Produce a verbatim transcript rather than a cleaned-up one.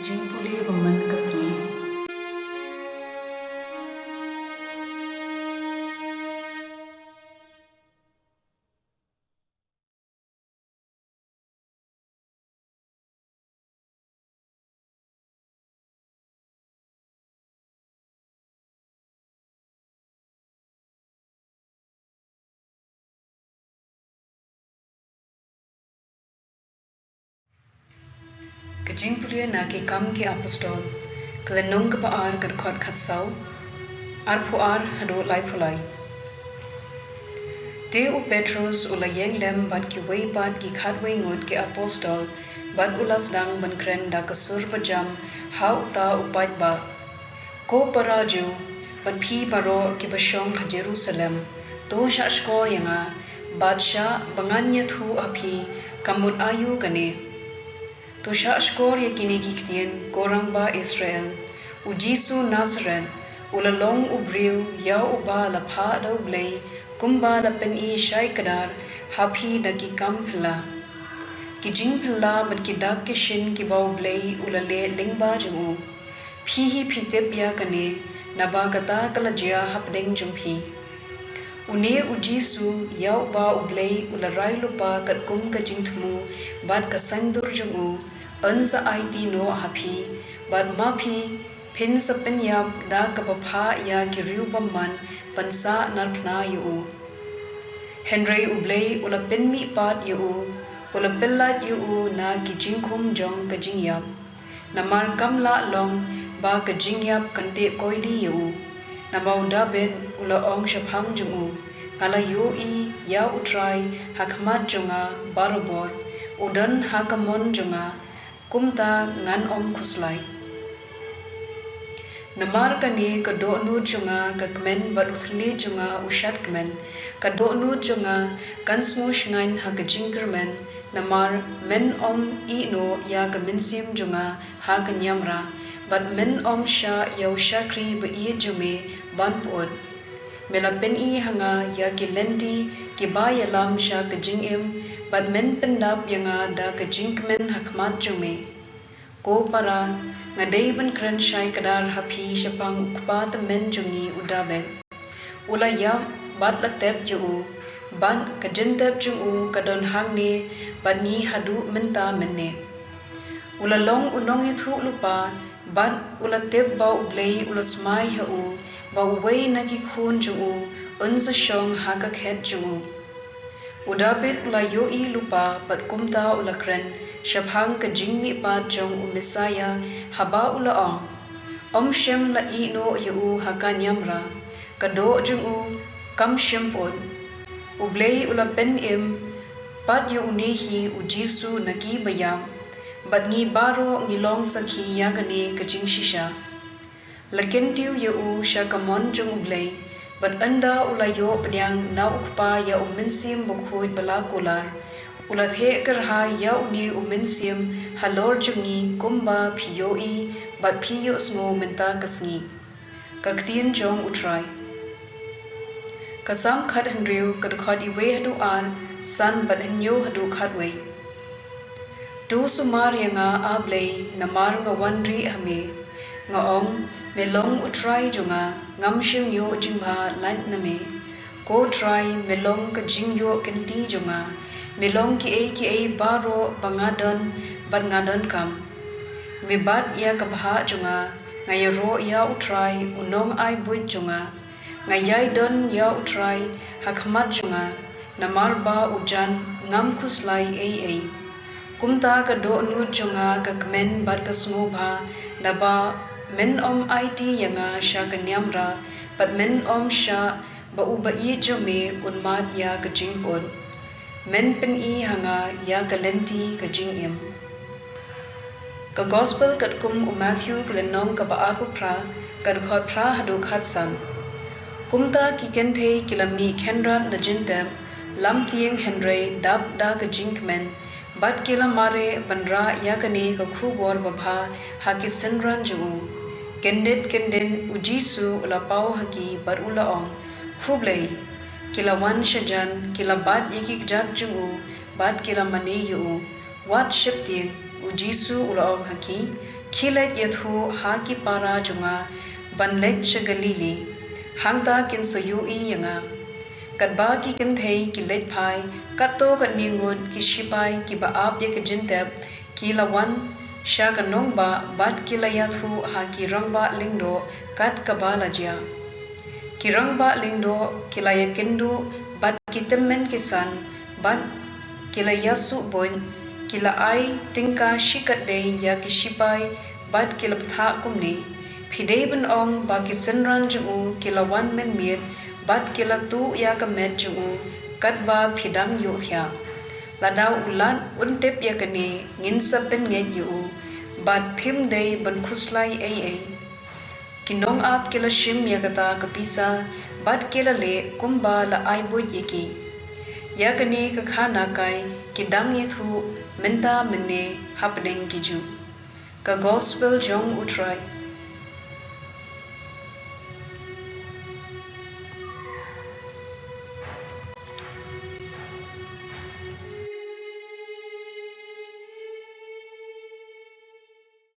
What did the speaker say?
Jingpule ba man ka sngi. Ka jingpule na Ki Kam ki Apostol, ka lynnong kaba ar, ka dkhot khatsaw, arphew ar haduh laiphew lai. Te u Petros u la ïeng lem bad kiwei pat ki khatwei ngut ki apostol, bad u la sdang ban kren da ka sur bajam ha uta u paidbah: Ko para Jiw, bad phi baroh kiba shong ha Jerusalem, to shah shkor ïa nga, bad shah ba ngan ïathuh ha phi ka mut aïu kane. To shah shkor ïa kine ki ktien, ko rangbah Israel: U Jisu Nasaret u la long u briew ïa uba la phah da U Blei, kumba la pyni shai kdar ha phi da ki kam phylla, ki jingphylla bad ki dak ki shin kiba U Blei u la leh lyngba jong u. Phi hi phi tip ïa kane, naba kata ka la jia hapdeng jong phi. Une U Jisu, ïa uba U Blei u la rai lypa katkum ka jingthmu bad ka saiñdur jong u, yn sa aiti noh ha phi, bad ma phi, phin sa pynïap da kaba phah ïa ki riew bymman ban sah narphna ïa u. Hynrei U Blei u la pynmihpat ïa u, u la pyllait ïa u na ki jingkhum jong ka jingïap. Namar kam lah long ba ka jingïap kan teh koidi ïa u. Namar u Dabid u la ong shaphang jong u: Nga la ïohi ïa U Trai ha khmat jong nga barabor, u don ha ka mon jong nga, kumta ngan ym khuslai. Namar kane ka dohnud jong nga ka kmen, bad u thylliej jong nga u shadkmen. Ka dohnud jong nga kan sngewshngaiñ ha ka jingkyrmen, namar men ym ïeh noh ïa ka mynsiem jong nga ha ka niamra, bad men ym shah ïa u shakri ba ïeit jong me ban pyut. Me la pyni ha nga ïa ki lynti kiba ïalam sha ka jingim, bad men pyndap ïa nga da ka jingkmen ha khmat jong me. Ko para, nga dei ban kren shai kdar ha phi shaphang u kpa tymmen jong ngi u Dabid. U la ïap bad la tep ïa u, bad ka jingtep jong u ka don hangne bad ngi haduh mynta mynne. U la long u nongïathuhlypa, bad u la tip ba U Blei u la smai ha u, ba uwei na ki khun jong u un sa shong ha ka khet jong u. U Dabid u la ïohi lypa, bad kumta u la kren shaphang ka jingmihpat jong u Messaïah, haba u la ong: Ym shym la ïeh noh ïa u ha ka niamra, ka doh jong u kam shym pyut. U Blei u la pynim pat ïa une hi U Jisu na kiba ïap, bad ngi baroh ngi long sakhi ïa kane ka jingshisha. La kyntiew ïa u sha ka mon jong U Blei, bad ynda u la ïoh pdiang na u Kpa ïa u Mynsiem Bakhuid ba la kular, u la theh kyrhai ïa une u mynsiem halor jong ngi, kumba phi ïohi bad phi ïohsngew mynta ka sngi. Ka ktien jong U Trai. Ka Salm khathynriew, ka dkhot iwei haduh ar, san bad hynñiew haduh khatwei. To sumar ïa nga, A Blei, namar nga wan rieh ha me. Nga ong: Me long U Trai jong nga, ngam shym ïoh jingbha lait na me. Ko Trai, me long ka jingïoh kynti jong nga, me long kiei kiei baroh ba nga don bad nga donkam. Me bat ïa ka bhah jong nga, nga ïaroh ïa U Trai, U Nongai buit jong nga. Nga ïai don ïa U Trai ha khmat jong nga, namar ba u jan ngam khuslai ei ei. Kumta ka dohnud jong nga ka kmen bad ka sngewbha, naba men ym aiti ïa nga sha ka niamra, bad men ym shah ba u ba ïeit jong me un mad ïa ka jingpyut. Men pyni ha nga ïa ka lynti ka jingim. Ka Gospel katkum u Matthew, ka lynnong kaba arphew phra, ka dkhot phra haduh khatsan. Kumta ki kynthei ki la mih kynrad na jingtep, lam tieng hynrei dap da ka jingkmen, bad ki la mareh ban rah ïa kane ka khubor babha ha ki synran jong u. Kyndit kyndit U Jisu u la paw ha ki bad u la ong: Khublei! Ki la wan shajan, ki la bat ïa ki kjat jong u, bad ki la mane ïa u. Wat sheptieng, U Jisu u la ong ha ki, Khie leit ïathuh ha ki para jong nga ban leit sha Galili; hangta kin sa ïohi ïa nga. Katba ki kynthei ki leit phai, katto katne ngut ki shipai kiba ap ïa ka jingtep ki la wan sha ka nongbah bad ki la ïathuh ha ki rangbah lyngdoh kat kaba la jia. Ki rangbah lyngdoh ki la ïakynduh bad ki tymmen ki san, bad ki la ïasuhbuit. Ki la ai tyngka shikatdei ïa ki shipai bad ki la bthah kumne: Phi dei ban ong ba ki synran jong u ki la wan mynmiet, bad ki la tuh ïa ka met jong u katba phi dang ïohthiah? Lada u lad un tip ïa kane, ngin sa pynngeit ïa u, bad phim dei ban khuslai ei ei. Ki nongap ki la shim ïa kata ka pisa bad ki la leh kumba la ai buit ïa ki. Ïa kane ka khana kai ki dang ïathuh mynta mynne hapdeng ki Jiw. Ka Gospel jong U Trai.